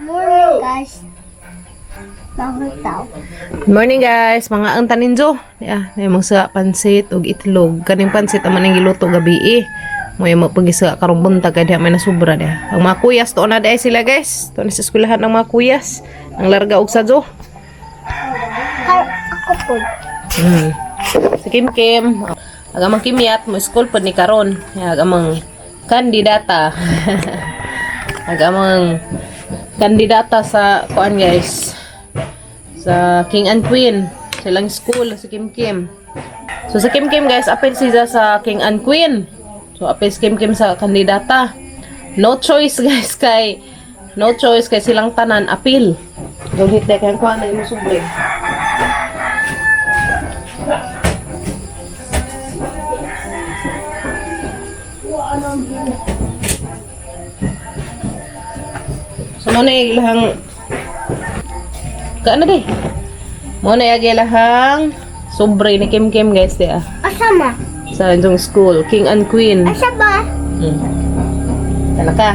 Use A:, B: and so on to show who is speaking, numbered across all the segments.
A: Morning, guys. Bakit tao?
B: Good morning, guys, mga ang taninjo. Ya, yeah, mong sa pansit ug itlog. Kaning pansit amo nang giluto gabi eh. Mo mo pagisa karong buntag kay diha may nasubra diha. Ang mga kuyas to na diay sila, guys. To na sa eskwelahan ng mga kuyas. Ang larga og sadyo.
A: Ako po.
B: Si Kim Kim, ang amang kimyat mo school pod ni karon. Ya, ang amang kandidata. Ang amang kandidata sa kuan, guys. Sa King and Queen. Silang school si Kim Kim. So sa Kim Kim, guys, apil siya sa King and Queen. So apil si Kim Kim sa kandidata. No choice, guys, kay no choice kay silang tanan apil. Gawin kay ang kuan na imo sobre. So mo na ilahang kaano di? Mo na ilahang sobre ni Kim Kim, guys, di ah.
A: Asama?
B: Sa inyong school, King and Queen.
A: Asa ba?
B: Tala ka.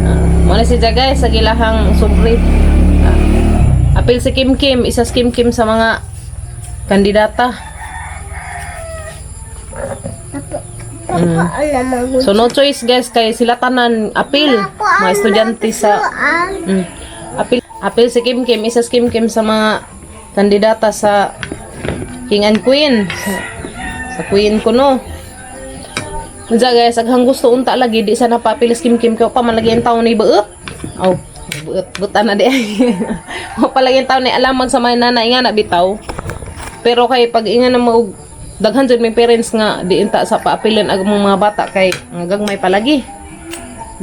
B: Ah, mo na siya, guys, sa gilahang sobre. Ah, apil si Kim Kim, isa si Kim Kim sa mga kandidata.
A: Alam mo.
B: So no choice, guys, kay sila tanan apil, mga estudyante sa Apil apil si Kim Kim, isa si Kim Kim sa mga kandidata sa King and Queen. Sa Queen ko no. Unsa, guys, aghang gusto unta lagi di sa napapil si Kim Kim kay pa man lagi ang taon ni buot. Oh, buot butan na di ay. Wa pa lagi ang taon ni alamag sa mga nanay nga na bitaw. Pero kay pag inga na mo daghan jud may parents nga di inta sa paapilan ag mga bata kay ang gagmay palagi.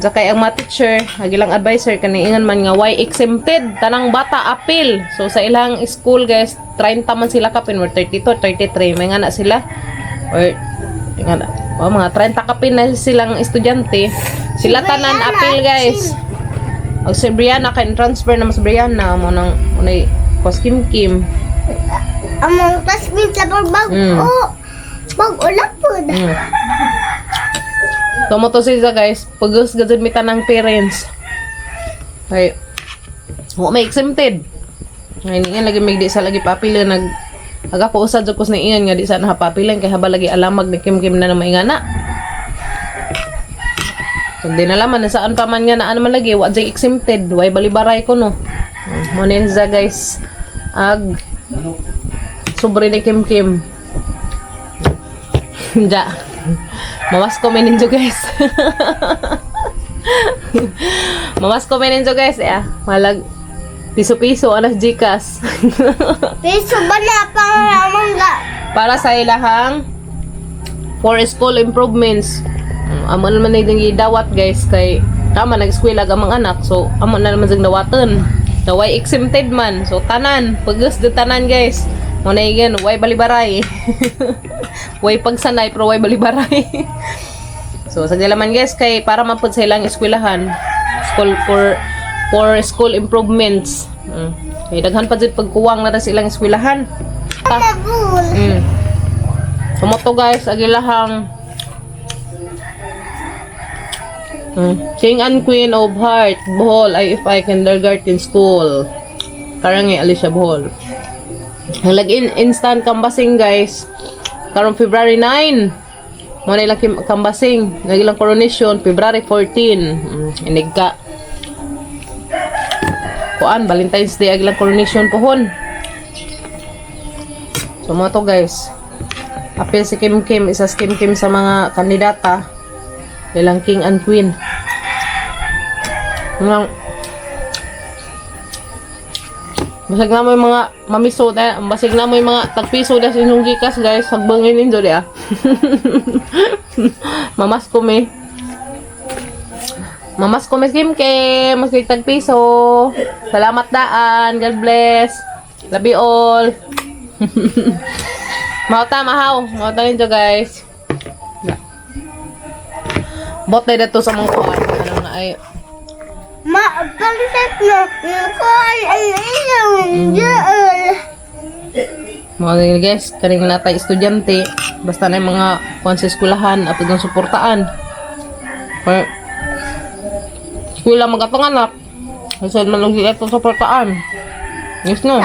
B: Diya kay ang mga teacher, ang ilang advisor, kani ingan man nga why exempted, tanang bata apil. So sa ilang school, guys, 30 man sila kapin or 32, 33, may nga na sila. Or nga na, oh, mga 30 kapin na silang estudyante. Sila tanan apil, guys. Og si Brianna kay transfer na mas Brianna mo nang unay kos Kim Kim.
A: Among classmate sa bag o. Bag-o lang po.
B: Tumoto siya, guys, pagos gajud mi tanang parents. Kay wa may exempted. Ngayon ingan lagi may di sa lagi papila nag aga ko usad jud ko sa ingan nga di sa napapilan kay haba lagi alamag ni Kim Kim na na maingana. So, di na laman saan pa man nga na ano man lagi wa jay exempted, way balibaray ko no. Mo ni siya, guys, ag sobre ni Kim Kim. Ja. Mamas ko ninyo, guys. Mamas ko ninyo, guys. Eh, malag piso-piso anas Gcash.
A: Piso ba na pang ramang ga?
B: Para sa ilahang for school improvements. Amo naman na yung gidawat, guys, kay tama nag-eskwela ang mga anak, so amo na naman siyang dawaton. So why exempted man? So tanan, pagos de tanan, guys. Mo na igen, why balibaray. Why pagsanay pero why balibaray. So sa laman, guys, kay para mapud sa ilang eskwelahan, school for school improvements. Kay daghan pa jud pagkuwang na ra sa ilang eskwelahan. Ta.
A: Nabul.
B: Tumoto, guys, agilahang King and Queen of Heart, Bohol, IFI Kindergarten School. Karangi, Alicia Bohol. Ang lagi instant kambasing, guys. Karong February 9. Mo na ilang kambasing. Lagi lang coronation, February 14. Inig ka. Kuan, Valentine's Day ag ilang coronation pohon. So mo to, guys. Apil si Kim Kim, isa si Kim Kim sa mga kandidata. Ilang King and Queen. Nang basig na mo yung mga mamiso na, basig na mo yung mga tagpiso na sa inyong Gcash, guys. Sagbangin ninyo di ah. Mamas ko me. Mamas ko me Kim Kim, mas kay tagpiso. Salamat daan. God bless. Love you all. Mauta mahaw. Mauta ninyo, guys. Bot na dito sa mga kuan. Ano na ay
A: Ma, pagset na. Kuan ang iyong jaol.
B: Mga guys, kaning natay estudyante, basta na yung mga kuan sa eskwelahan at itong suportaan. Kaya, eskwela magatong anak. Lisod man og ito suportaan. Yes no.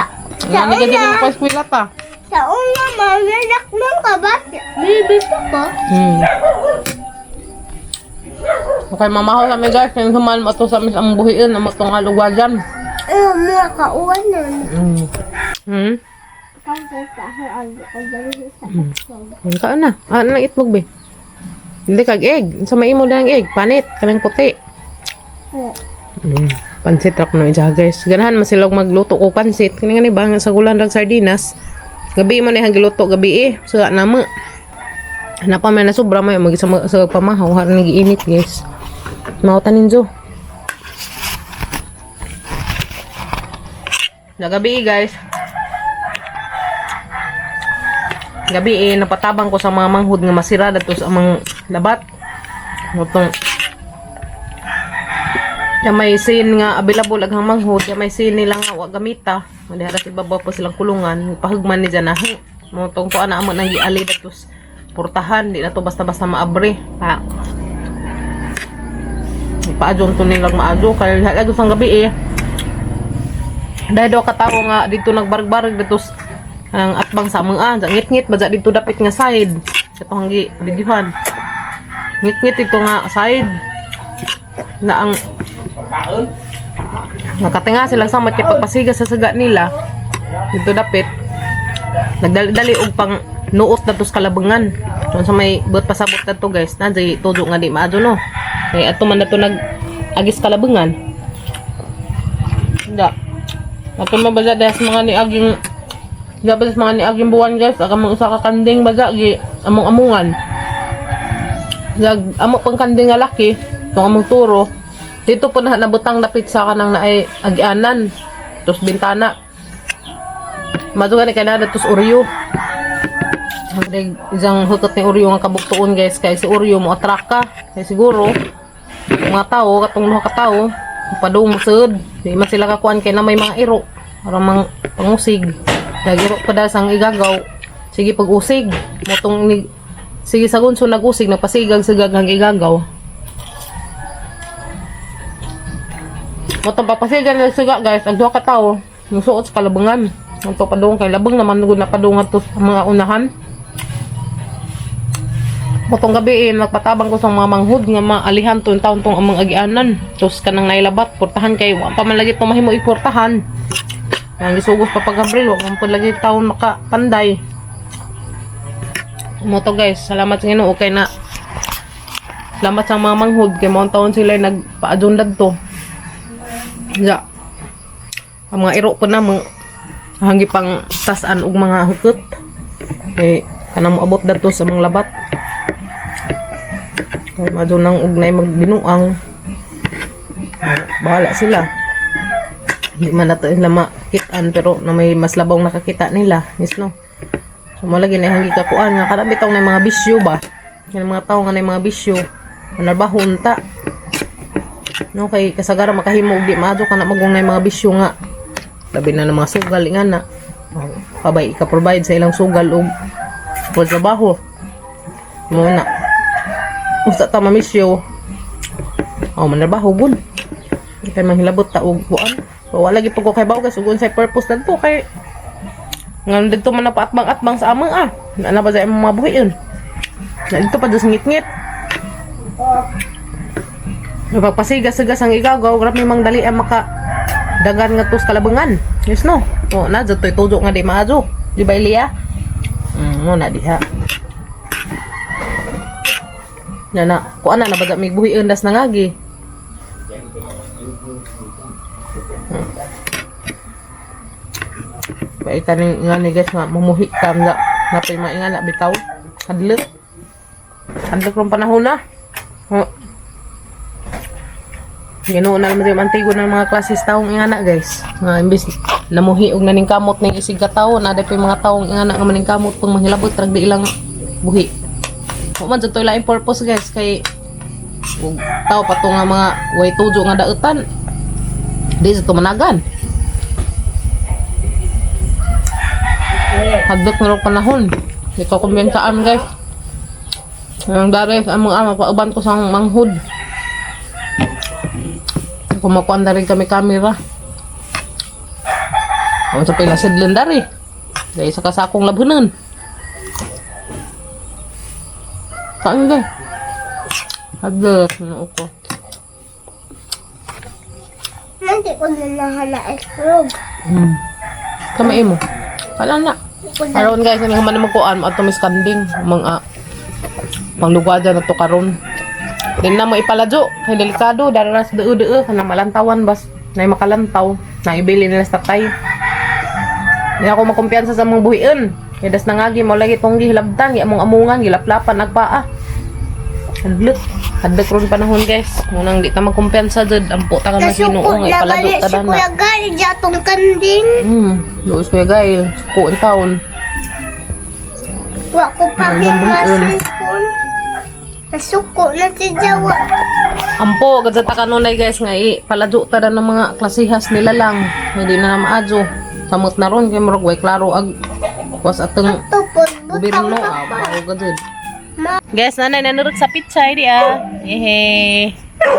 B: Nga ni ka dili pa eskwela pa.
A: Sa una, mamilak mong kabat. Bibi pa ko.
B: Okay, mamaho sa mi guys. Kaya human mo to sa mis ang buhiin ang matong alugwagan.
A: Eh, mga kauwan nun.
B: Kaan na. Ah, nang itlog be. Hindi kag egg. Sa maimo na ang egg, panit kanang puti. Pansit ra kuno ija guys. Ganahan man sila og magluto og pansit. Kini nga ni ba nga sa gulan rag sardinas. Gabi man ni giluto gabi eh. So na mo. Napa man na sobra may mag sa, sa pamahaw har ni giinit guys. Mao tanin jo. Nagabi guys. Gabi eh, napatabang ko sa mga manghud nga masira dadto sa amang labat. Motong ya may sin nga available aghang manghud, ya may sin nila nga wa gamita. Madihara sa ibabaw pa silang kulungan, pahugman ni dyan na. Motong kuan na amo nang giali dadto sa portahan, di na to basta-basta maabre. Ha. Paadyon to nilang maadyo kay lago sang gabi eh. Dahil daw katawo nga dito nagbarag-barag dito ang atbang sa mga ah, ngit-ngit ba dito dapit nga side. Ito hanggi videohan. Ngit-ngit ito nga side na ang nakatinga sila sa kay pagpasiga sa saga nila dito dapit nagdali-dali og pang nuot na sa kalabangan. So, sa may buot pasabot na to guys, na di tudo nga di maadyo no. Kay ato man na to nag agis kalabangan. Hindi. Ato man baga dahil sa mga niaging dapat sa mga niaging buwan guys, aga mga usa ka kanding baga gi among-amungan. Nag amo pang kanding nga laki, tong among turo. Dito po na nabutang dapit sa kanang naay agianan. Tos bintana. Maduga ni kay na tos Oreo. Magdag isang hukot ni Oreo nga kabuktuon guys kay si Oreo mo atraka kay siguro mga tao katong duha ka tawo padung sud di man sila kakuan kay na may mga iro para mang pangusig nagiro pa dahil sang igagaw sige pag usig motong ni sige sa gunso nagusig nagpasigag sigag ang igagaw motong papasigan na siga guys ang duha ka tawo musuot sa kalabangan ang to padung kay labang naman gud na padung ato sa mga unahan. Motong gabi eh, nagpatabang ko sa mga manghud nga maalihan tuwing taon tong amang agianan. Tos ka nang nailabat, portahan kay wa pa man lagi tumahimo iportahan. Ang gisugos pa pag Abril, wa man pud lagi taon makapanday. Mo to guys, salamat sa Ginoo kay na salamat sa mga manghud kay mo taon sila nagpaadyon dadto. Ya. Ang mga iro po na mga hangi pang tasan og mga hukot. Kay kanang moabot dadto sa mga labat. Kay madyo nang ugnay magbinuang. Bahala sila. Hindi man nato sila makitaan pero na may mas labaw nakakita nila. Yes no. So mo lagi na hangi kakuan nga kada bitaw na mga bisyo ba. Yung mga tao nga na mga bisyo. Manarbahon ta. No kay kasagara makahimo og di maadyo kana magong na mga bisyo nga. Labi na ng mga sugal nga na. Pabay ika-provide sa ilang sugal og og trabaho. Mo na. Usa ta mamisyo. Oh, manarbaho gud. Di kay manghilabot ta og kuan. So wala gyud pag ko kay bawo guys ug unsay purpose dadto kay ngan didto man napaatbang-atbang sa amang ah. Na ba sa imong mga buhi yun. Na dito pa sa ngit-ngit. Napagpasigas-sigas ang igagaw, grabe mang dali ang maka dagan nga tos kalabangan. Yes no. Oh, na dito'y tujo nga di maadyo. Di ba Elia? Mo na diha. Na na, kuan na na ba may buhi undas na ngagi. Baita ni nga ni guys nga mamuhi ka nga napay maingana bitaw. Hadlok. Hadlok rong panahon na. Oh. Ginoo na naman yung antigo ng mga klases taong ingana guys. Nga imbis namuhi og naning kamot ning isig ka tawo na pa yung mga taong ingana nga maning kamot pang manghilabot rag di ilang buhi. Wa man jud to ilaing purpose guys kay ug tao pa to nga mga way tujo nga dautan. Di sa tumanagan. Hadlok na rong panahon. Di ko kumbensaan guys. Ang dari sa among ama pauban ko sa manghud. Kumukuan na rin kami camera. Ako sa pila sidlan dari. Dahil sa kasakong labhunan. Saan ka? Hadlok, ano ko.
A: Nanti ko na nahala itlog.
B: Kamay mo. Wala na. Aron guys, ano man magkuan mo ato kanding mga panglugwada na to karon. Din na mo ipaladyo kay delikado dara sa deu-deu kana malantawan bas nay makalantaw na ibili nila sa tatay. Di ako makumpiyansa sa mga buhian. Kay das nangagi mo lagi tong gihilabtan, gi among amungan, gilaplapan agpaa. Hadlok. Hadlok ron panahon, guys. Munang di ta magkumpiyansa jud, ampo ta ka mas
A: Nasuko
B: Ginoo nga
A: na
B: ipaladyo
A: gali
B: ta
A: si
B: dana.
A: Kuya Gali jatong kanding.
B: Luos kuya Gail. Suko in taon.
A: Wa ko pa
B: Ano yung
A: mga
B: buhian?
A: cellphone. Nasuko na si Jawa.
B: Ampo, gad sa takanunay guys nga i paladyo ta na ng mga klasihas nila lang. Hindi na na maadyo. Samot na ron kay murag way klaro ag was atong
A: Tupod butang
B: gobyerno
A: pa
B: ah,
A: pa.
B: bago gad. Guys, nanay nanurot sa pichay di ah. Ehe.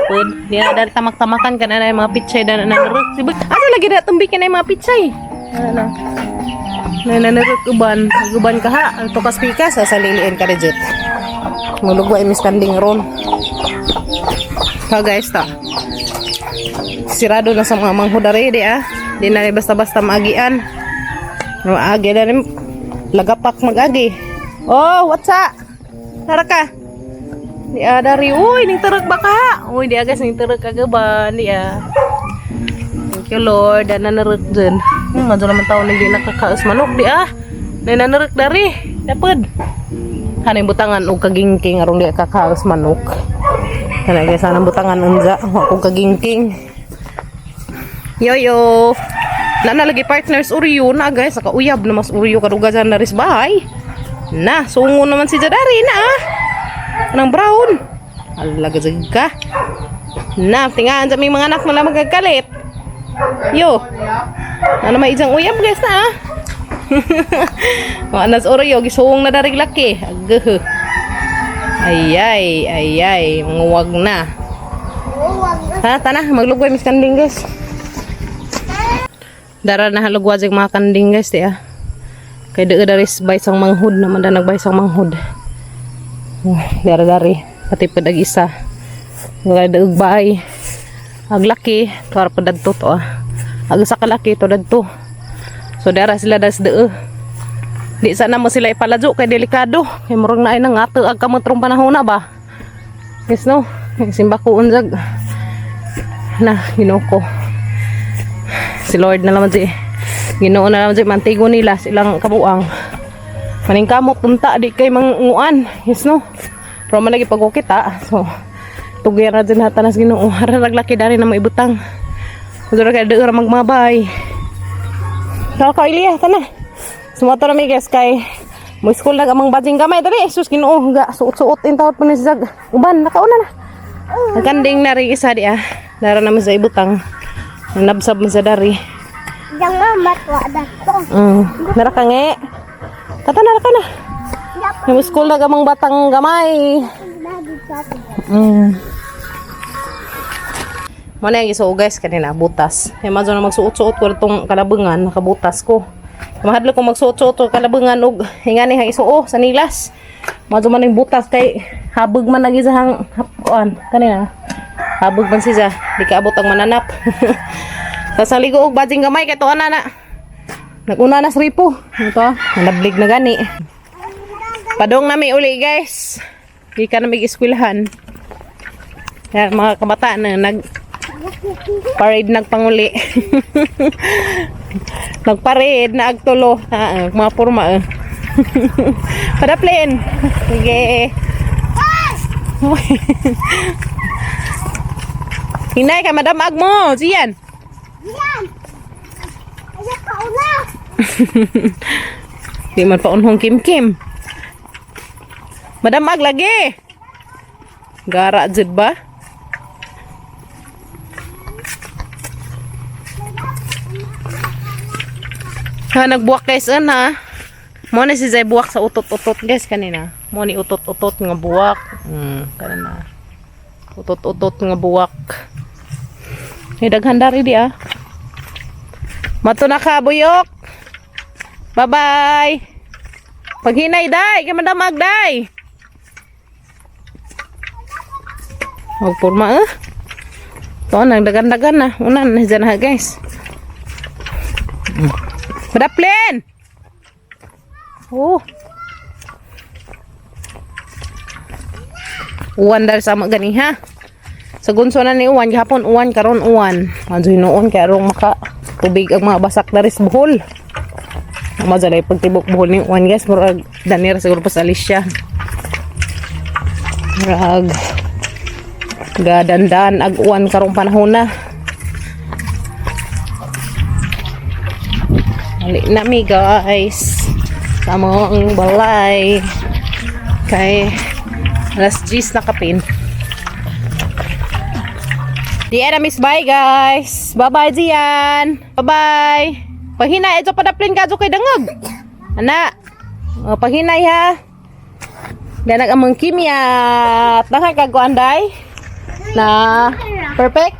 B: Pud, di na dahil tamak-tamakan ka na na yung mga pichay na nanurot. Sibag, asa lagi na tumbikin na yung mga pichay? Ano na? Nananurot uban. Uban ka ha. Ang tukas pikas, sa liliin ka reject. Mulugwa imis kanding ron. Ha guys, ta. Sirado na sa mga manghudare di ah. Di na rin basta-basta maagian. Maagi na rin lagapak mag-agi. Oh, what's up? Tara ka. Di ah, dari. Uy, ning turok baka. Uy, di agas ning turok kagaban. Di ah. Thank you, Lord. Dana narok dun. Madyo naman tao nang di nakakaos manok. Di ah. Nananarok dari. Dapod. Hanay butangan og kagingking aron di kakaos manok. Hanay guys, anang butangan unja wa kog kagingking. Yoyo. Na lagi partners Oreo na guys, nakauyab na mas Oreo karuga dyan na ris bahay. Na, sungo naman si Jadari na ah. Anang brown. Alaga jud ka. Na, tingaan sa may mga anak mo lang magkakalit. Yo. Ano may isang uyab guys na ah. Mga nas Oreo, gisuong na darig laki. Aguh. Ayay, ayay, manguwag na.
A: Huwag na.
B: Ha, tana, maglugway mis kanding guys. Dara na halugwa jag mga kanding guys di ah. Kay dee daris bay sang manghud naman da nagbay sang manghud. Dara dari pati pud ag isa. Wala daog bay. Ag laki, tuar pud dadto to ah. Ag isa ka laki to dadto. So dara sila das dee. Di sana mo sila ipaladyo kay delikado. Kay murag na ay nangato ag kamot rong panahon na ba. Yes no. Simba ko unjag na Ginoo ko. Si Lord na naman si Ginoo na naman si mantigo nila silang kabuang. Maningkamot unta di kay mangunguan. Yes no. Pero man lagi pagkukita. So tugyan na din hatanas Ginoo. Hara naglaki dari na maibutang. Kudura kay deur magmabay. Kaka Ilya tana. Sumato na mi guys kay mo school nag amang bading gamay dali. Sus Ginoo ga suot-suot in tawad pa ni si Zag. Uban nakauna na. Ang kanding na rin isa di ah. Dara naman sa ibutang. Nabsab man sa dari.
A: Yang amat wa dato.
B: Nara ka nge. Tata nara ka na. Yung school na gamang batang gamay. Mo na yung isuo guys kanina butas. Kaya madyo na magsuot-suot ko itong kalabangan nakabutas ko. Mahadlok ko magsuot-suot ko kalabangan og hingani hang isuo sa nilas. Madyo man yung butas kay habog man lagi sa hang kuan kanina. Habog man siya, di kaabot ang mananap. Sa ligo og bading gamay kay tuan na na. Naguna na sa ripo. Ito, nalablig na gani. Padong nami uli guys. Di ka na mag-eskwelahan. Kaya mga kabataan na nag parade nagpanguli. Nagparade na agtulo. Ah, mga porma eh. Padaplin. Sige. Hinay ka, Madam Agmo. Siyan.
A: Yan. Ayak ka una.
B: Di man pa unhong kim-kim. Madam Ag lagi. Gara jud ba? Ha, nagbuwak guys an ha. Mo ni si Zay buwak sa utot-utot guys kanina. Mo ni utot-utot nga buwak. Kanina. Utot-utot nga buwak. May daghan dari di ah. Mato na ka, buyok. Bye-bye. Paghinay, day. Kay madamag, day. Huwag porma, eh. Ito, nagdagan-dagan na. Una, na dyan na, guys. Madaplin! Oh. Uwan dahil sa mga gani, ha? Sa gunso na ni uwan, gihapon uwan, karon uwan. Anjo hinuon, kaya arong maka tubig ang mga basak dari sa Bohol. Madalay pagtibok Bohol ni uwan, guys. Murag, danira siguro pa sa Alicia. Murag, gadandan, ag uwan karong panahon na. Ali na mi, guys. Sa among balay. Kay alas 10 na kapin. Diyan na miss, bye guys. Bye-bye Diyan. Bye-bye. Paghinay ito padaplin ka kay dangog. Ana. O, paghinay ha. Ganag among kimyat. Dangay ka guanday. Na perfect.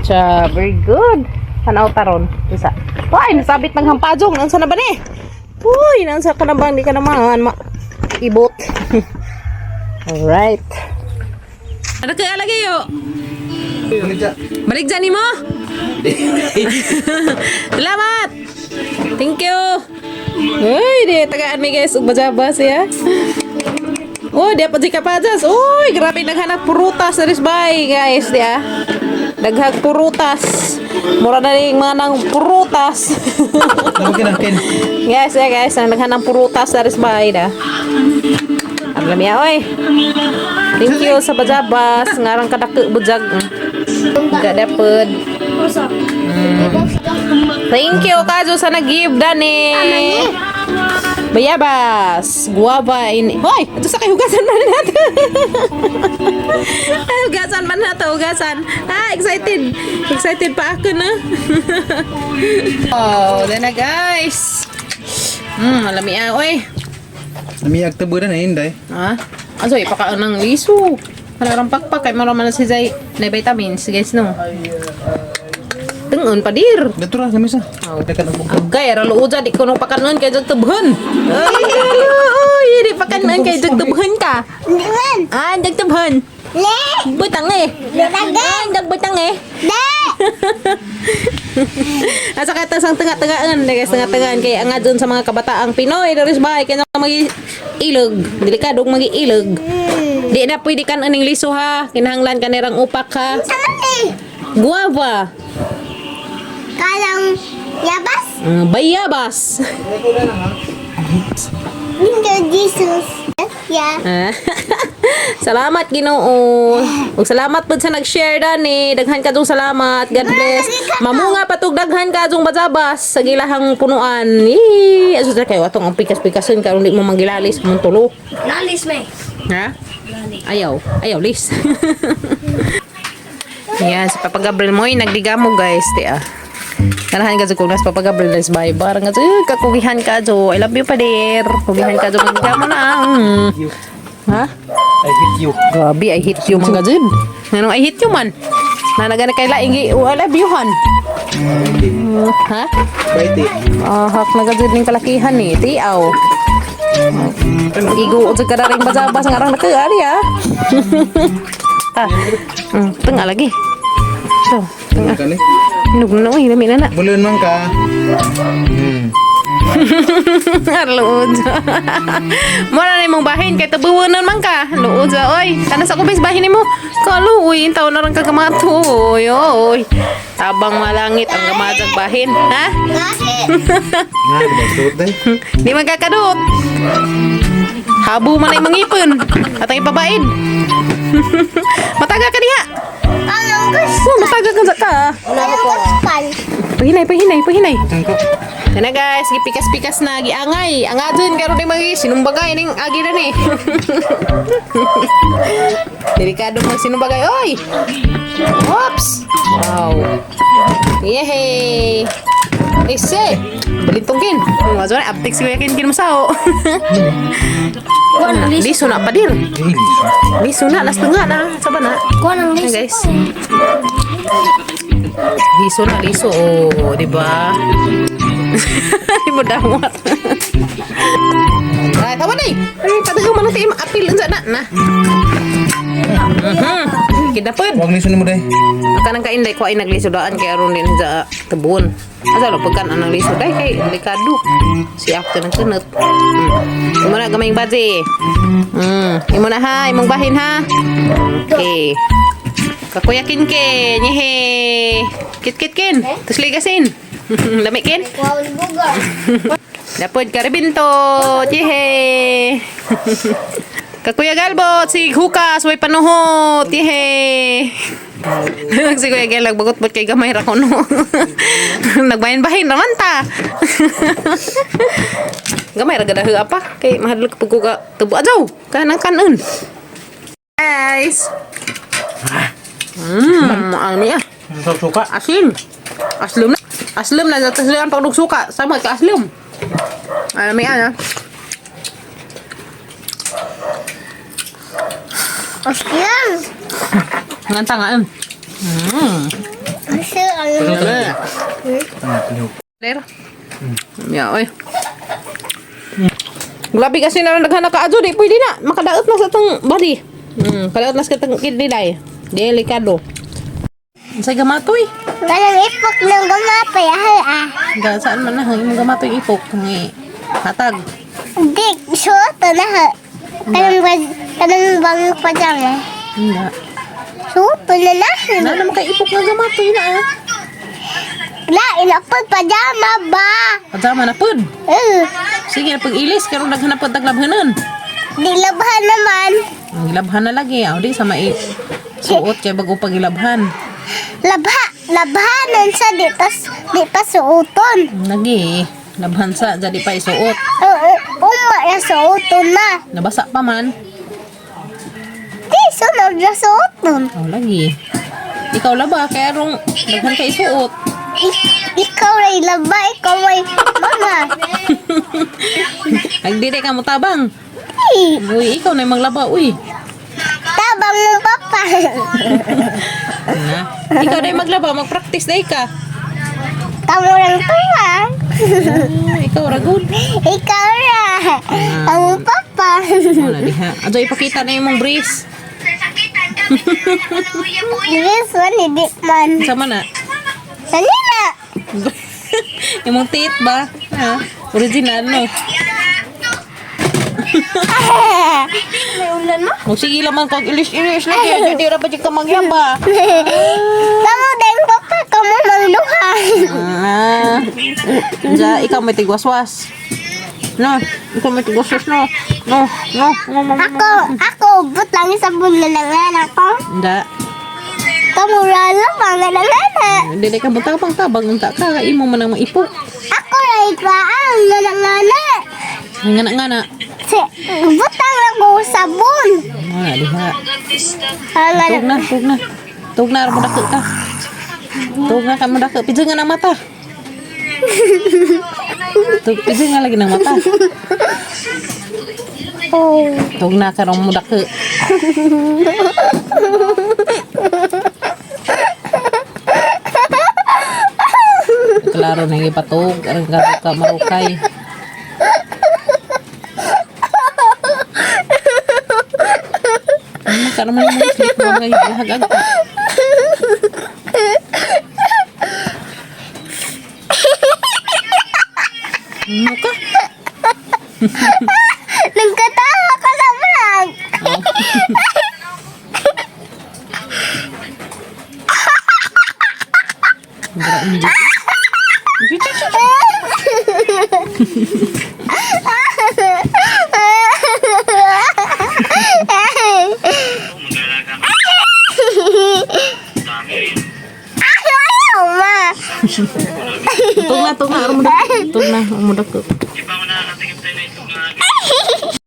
B: Cha, very good. Tanaw taron. Isa. Uy, nasabit ng hampajong. Nansa na ba ni? Uy, nansa ka na ba? Hindi ka naman ma ibot. Alright. Ano kaya lagi yo? Balik dyan mo. Salamat. Thank you. Uy, di tagaan mi guys ug bajabas ya. Oh, di pa di ka pajas. Uy, grabe naghanap prutas na bay guys, di ah. Daghag prutas. Mura na rin mga nang prutas. Guys, yeah, guys, ang naghanap prutas na bay da. Ang lami ah, oy. Thank you sa bajabas. Ngarang kadako bujag. Ga dapod. Thank you kajo sa nag-give dani. Bayabas, guava in. Hoy, ito sa kay hugasan man nato. Ay, hugasan man nato, hugasan. Ah, excited. Excited pa ako na. Oh, then na guys. Alami ah, oy.
C: Namiyag taburan na inday.
B: Ha? Aso, ipakaan ng liso. Parang pakpak kay mara man na si Zay na vitamins, guys, no. Tengon pa dir.
C: Datura sa misa.
B: Oh. Agay, ra luoja di ko nung pakanon kay jag tubhon. Ay, oy, di pakanon kay jag tubhon ka.
A: Hindi man.
B: Ah, jag tubhon.
A: Le!
B: Butang eh.
A: Butang eh.
B: Ah, jag butang eh.
A: Le!
B: Asa ka tasang tanga-tangaan, guys, tanga-tangaan kay anga dun sa mga kabataang Pinoy, daris bahay kay na magi ilog. Delikado magi ilog. Di na pwede kan aning liso ha. Kinahanglan ka nirang upak ha.
A: Sama eh.
B: Guava.
A: Kalang yabas.
B: Bayabas.
A: Thank you, Jesus. Yeah.
B: Ah. Salamat Ginoo. Ug salamat pud sa nag-share dani. Daghan kadtong salamat. God bless. Mamunga patug daghan kadtong bajabas sa gilahang punuan. Yee! Aso sa kayo atong ang pikas-pikason karon di mo manggilalis mong tulo.
A: Lalis, may.
B: Ha? Ayaw. Ayaw, lis. Yan, si Papa Gabriel mo, nagdigamo guys, ti ah. Kanahan ka sa kunas, Papa Gabriel is bye. Barang ka, kakugihan ka, Jo. I love you, pader. Kugihan ka, Jo. Magdigamo na. Ah.
C: You.
B: Ha?
C: I hit you.
B: Grabe, I hate you mga jud. Anong I hate you man? Nanaga na kay laing oh, I love you han. Ha?
C: Baiti.
B: Ah, hak na gajud ning kalakihan ni. Tiaw. Igo jud ka ring bajabas ngarang nakaari ah. Ah. Tengah lagi. So, tengah.
C: Kani?
B: Hinog na uy, lami na na.
C: Bulon man ka.
B: Luod. Mura na imong bahin kay tabuwanan man ka. Luod sa oy. Kana sa kubis bahin nimo. Kalo uy, intaw na ran ka kamato. Oy, oy. Tabang malangit ang gamajag bahin, ha?
A: Kahit.
C: Nga, di ba
B: Di man kakadot. Habo man ay mangipon. At ang ipabaid. Mataga ka diha.
A: Kalang gusto.
B: Oh, mataga ka sa ka.
A: Kalang gusto.
B: Pahinay, pahinay, pahinay.
C: Tangko.
B: Yan na guys, gipikas-pikas na, giangay. Anga dun, karon ni magi, sinumbagay ning agi na ni. Delikado mag sinumbagay, oy! Oops! Wow. Yehey! Ese! Balintongkin. Mga zona, aptik si Kuya Kinkin masao. Liso na pa din.
C: Eh, liso.
B: Liso na, nas tunga na. Saba na.
A: Kuha ng
B: Ayan,
A: liso.
B: guys. Liso na liso oh, di ba? Di mo damot. Ay, tawa na eh. Ay, padagang man natin apil unsa na na. Kidapod.
C: Wag liso nimo day.
B: Kanang kain day ko ay naglisodaan kay aron din sa tubon. Asa lo pagkan anang lisod day kay delikado. Si after ng kunot. Imo na gamay baji. Imo na ha, imong bahin ha. Okay. Kakuya kinke, nyehe. Kit kit kin. Tusli gasin. Lami kin.
A: Wow, bugar.
B: Dapod karibinto, yehe. Kakuya Galbot, si Hukas, way panuhot, yehe. Si Kuya Gel, nagbagot-bot kay gamay ra kuno. Nagbahin-bahin raman ta. Gamay ra gadahu apa kay mahadlok pug ko ka tubo adyaw kanang kanon. Guys. Ano ya?
C: Suka.
B: Asin. Aslum na. Aslum na. Taslian pag suka. Sama ka aslum. Ano may ano?
A: Aslam.
B: Nganta nga.
A: Aslam.
B: Der. Ya, oy. Grabe kasi na naghanap ka adyo di pwede na. Makadaot na sa tong body. Kadaot na sa tong kidney day. Delikado. Unsay gamatoy?
A: Kanang ipok ng gamapay ah.
B: Ga saan man na imong gamatoy ipok ni hatag.
A: Di, suot na ha. Kanang bag, kanang bang pajama.
B: Hindi.
A: Suot na na.
B: Na naman kay ipok nga gamatoy na ah.
A: La, ilapod pajama ba?
B: Pajama na pud.
A: Eh,
B: Sige, pag ilis karon daghan na pud taglabhanon.
A: di labhan naman.
B: Ang gilabhan na lagi, aw di sa mai suot kay bago pag gilabhan.
A: Labha, labhanan sa di tas di pa suoton.
B: Lagi, labhan sa jadi pa isuot.
A: Oo, uma na suoton na.
B: Nabasa pa man.
A: Di sunod na suoton.
B: Aw lagi. Ikaw laba kay arong daghan kay isuot.
A: Ikaw ay laba, ikaw ay mama.
B: Nagdili ka mo tabang.
A: Eh,
B: Uy, ikaw na yung maglaba, uy.
A: tabang mong papa.
B: Na. Ikaw na yung maglaba, magpractice na ka.
A: Kamu lang tuwa.
B: Ah, ikaw ragud.
A: Ikaw ra. Ang papa.
B: Wala diha. Adyo ipakita na imong brace.
A: This one, hindi man.
B: Sama na.
A: Sanina.
B: Imong teeth ba? Ha? Original no.
A: May ulan mo?
B: Magsige lang man kag ilis-ilis lagi. Adyo di ra pa jud ka magyaba.
A: Kamu dahil papa, kamu mangluha.
B: Ah. Ja, ikaw may tigwaswas. No, ikaw may tigwaswas no. No, no, no, no.
A: Ako, ako, ubot lang sa bulan ako.
B: Nda.
A: Kamu rala, mga nangana.
B: Dili ka tabang-tabang unta ka imo man ang maipok.
A: Ako ray paang nangana.
B: Ngana ngana.
A: Si, butang lang ko sabon.
B: Wala diha.
A: Ang
B: Tug na, tug na. Tug na mo dako ka. Tug na ka mo dako. Pidyo nga ng mata. Tug pidyo nga lagi ng mata.
A: Oh.
B: Tug na karon mo dako. Klaro na ipatug aron ka ka marukay. Ano ka naman mo sleep mo nga hagag ka. Ano ka?
A: Nagkatawa ka sa vlog. Ayaw, ma.
B: Tug na, tug na, aron mo dako. Tug na, aron mo dako.